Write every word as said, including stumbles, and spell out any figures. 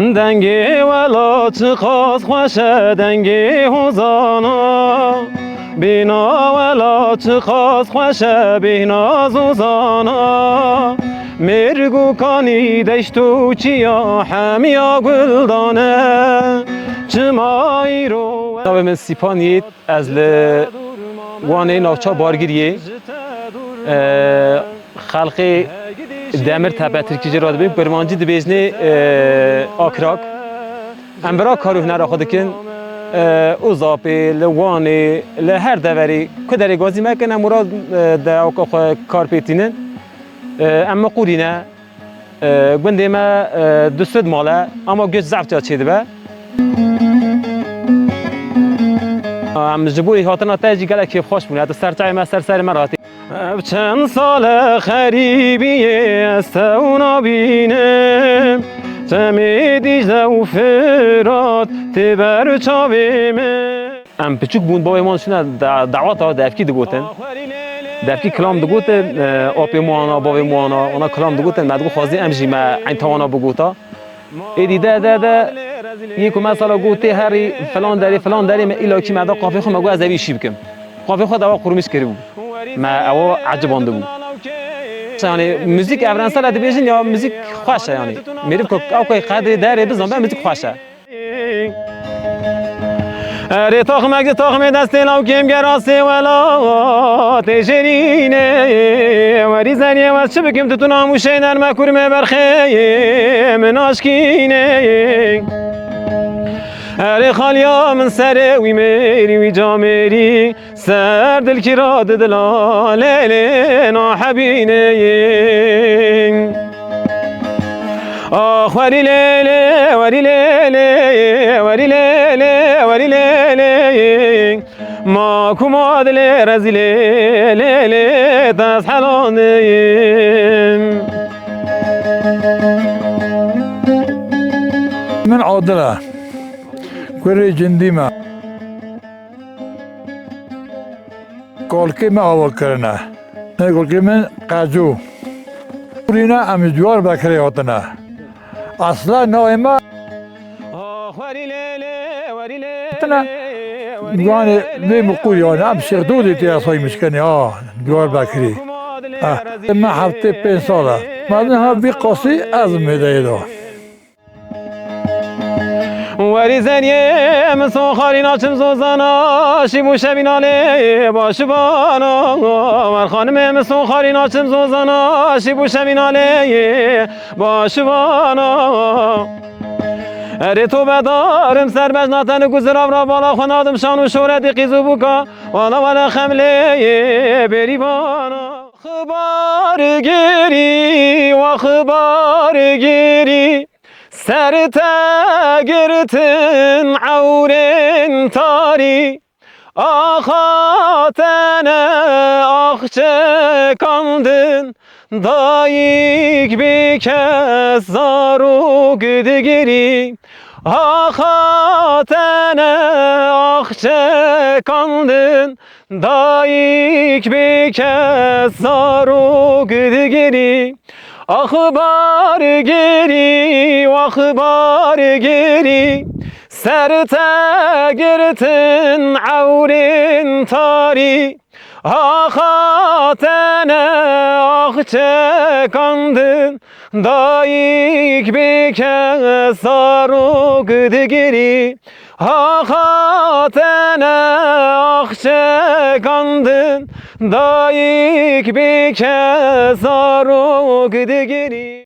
Dengê wela çiqas xweş e, dengê hozana. Bîna wela çiqas xweş e, bîna zozana. Mêrg û kanî deşt û çiya hemiya guldan e. Çima îro we- Navê min Sîpan Yiğit, ez li Wanê navça Bargiriyê. E, Xelkê Demir Tepe tirkî jê re dibên, kurmancî dibêjnê, e, Akrak. Em bira kar û hunera xwe dikin. E, û Zapê, li Wanê, li her deverê, ku derê gazî me kin, em wira, e, de awka xwe kar pê tînin. E, em miqûrî ne. E, gundê me, e, du sed mal e, ama göç zehf tiya çêdibe. Em ji bo hatina te jî gelek kêfxweş bûne. Tu ser çavê me, ser serê me re hatî. Ev çend sal e xerîbiyê ez te nabînim. Çemê Dîcle û Firat tê ber çavê min. Em piçûk bûn, bavê wan çûne da-, daweta devkî digotin. Devkî kilam digotin, e, apê wana, bavê wana, wana kilam digotin. Me digot xwazî em jî me eyn tawana bigota. Êdî de, de, de, yê ku me sala got tê herî filan derê, filan derê, me îlakî me da qafê xwe, me got ez ê vî şî bikim. Qafê xwe dawa qurmîş kiribû. Me ewa ecibandibû. Yanî muzîk evrensel e dibêjin ya muzîk xweş e yanî. Mêriv ku ew ku qedrê derê bizanbe muzîk xweş e. Erê taxmek di taxmê destê lawkêm gerasê welatê şêrînê. Werî zeriyê wez çi bikim, tu tu namûşê nerme kurmê berxê min aşkînê. Erê xaliya min serê wî mêrî wî camêrî. Ser dilkî ra di dila lêlê nahebînê. Ax werî lêlê, werî lêlê, werî lêlê, werî lêlê. Ma ku ma dilê rezîlê lêlê te ez helandê. Min Adil e. Kurê Cindî me. Kolkê me ava kirine. Ne kolkê min Qecû. Kurîne em ji Diyarbekirê hatine. Asla navê me hatine. Yanî vê miqûr yanî em Şêx Dûdê tê esayî mişkenê ha Diyarbekirê. Ha, me heftê pênc sal e. Me niha vî qasî ez mêdeyê de. Werî zeriyê min soxarî naçim zozana, şîb û şevîna lê başibana. Wer xanimê min soxarî naçim zozana, şîb û şevîna lê başibana. Erê to bedarim ser bejna te, li ku zirav ra bala xwe nadim şan û şoretê qîz û bûka. Wala wala xemlê bêrîvana. Xebar girî, wa xebar girî. Ser te girtin ewrên tarî, axa te ne ax çekandin, dayik bê kes zarok digirî, axa te ne ax çekandin, Dayik bê kes zarok digirî, axbar girî, axbar girî, ser te girtin ewrên tarî, axa te ne ax çekandin, dayik bê kes zarok digirî. Axa te ne ax çekandin, dayik bê kes zarok digirî.